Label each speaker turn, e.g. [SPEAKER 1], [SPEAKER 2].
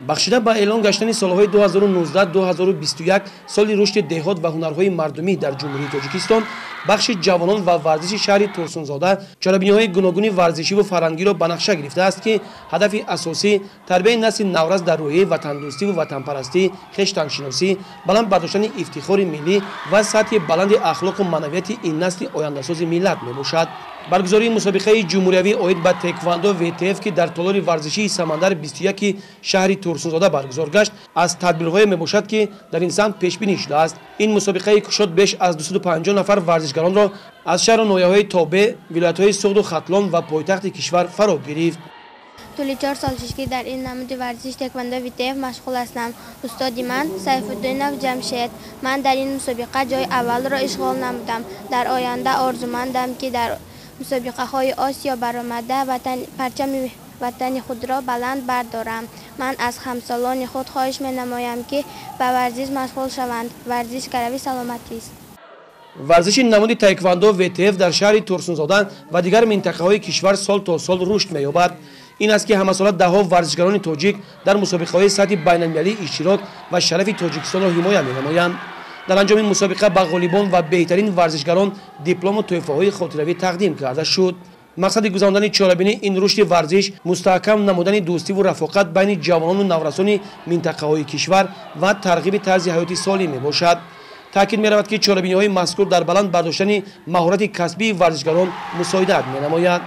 [SPEAKER 1] Бахшида ба эълон гаштани солҳои 2019-2021 соли рушди деҳот ва ҳунарҳои мардумӣ дар Ҷумҳурии Тоҷикистон, бахши ҷавонон ва варзиши шаҳри Турсунзода чорабиниҳои гуногуни варзишиву фарҳангиро ба нақша гирифтааст, ки ҳадафи асосӣ тарбияи насли наврас дар рӯҳияи ватандӯстиву ватанпарастӣ, хештаншиносӣ, баланд бардоштани ифтихори миллӣ ва сатҳи баланди ахлоқу маънавияти ин насли ояндасози миллат мебошад. Баргузории мусобиқаи ҷумҳуриявӣ оид ба теквандо ВТФ, ки дар толори варзишии Самандар 21 шаҳри Турсунзода баргузор гашт, аз тадбирҳое мебошад, ки дар ин самт пешбинӣ шудааст. Ин мусобиқаи кушод беш аз 250 нафар варзишгаронро аз шаҳру ноҳияҳои тобеъ, вилоятҳои Суғду Хатлон ва пойтахти кишвар фаро гирифт.
[SPEAKER 2] Тӯли 4 сол шуд, ки дар ин намуди варзиш теквандо ВТФ машғул ҳастам. Устоди ман Сайфуддинов Ҷамшед. Ман дар ин мусобиқа ҷои аввалро ишғол намудам. Дар оянда орзумандам, ки дар мусобиқаҳои Осиё баромада парчами ватани худро баланд бардорам. Ман аз ҳамсолони худ хоҳиш менамоям, ки ба варзиш машғул шаванд. Варзиш гарави саломатист.
[SPEAKER 1] Варзиши намуди таеквандо ВТФ дар шаҳри Турсунзода ва дигар минтақаҳои кишвар сол то сол рушд меёбад. Ин аст, ки ҳамасола даҳҳо варзишгарони тоҷик дар мусобиқаҳои сатҳи байналмилалӣ иштирок ва шарафи Тоҷикистонро ҳимоя менамоянд. Дар анҷоми мусобиқа ба ғолибон ва беҳтарин варзишгарон диплому тӯҳфаҳои хотиравӣ тақдим карда шуд. Мақсади гузарондани чорабинӣ ин рушди варзиш, мустаҳкам намудани дӯстиву рафоқат байни ҷавонону наврасони минтақаҳои кишвар ва тарғиби тарзи ҳаёти солим мебошад. Таъкид меравад, ки чорабиниҳои мазкур дар баланд бардоштани маҳорати касбии варзишгарон мусоидат менамояд.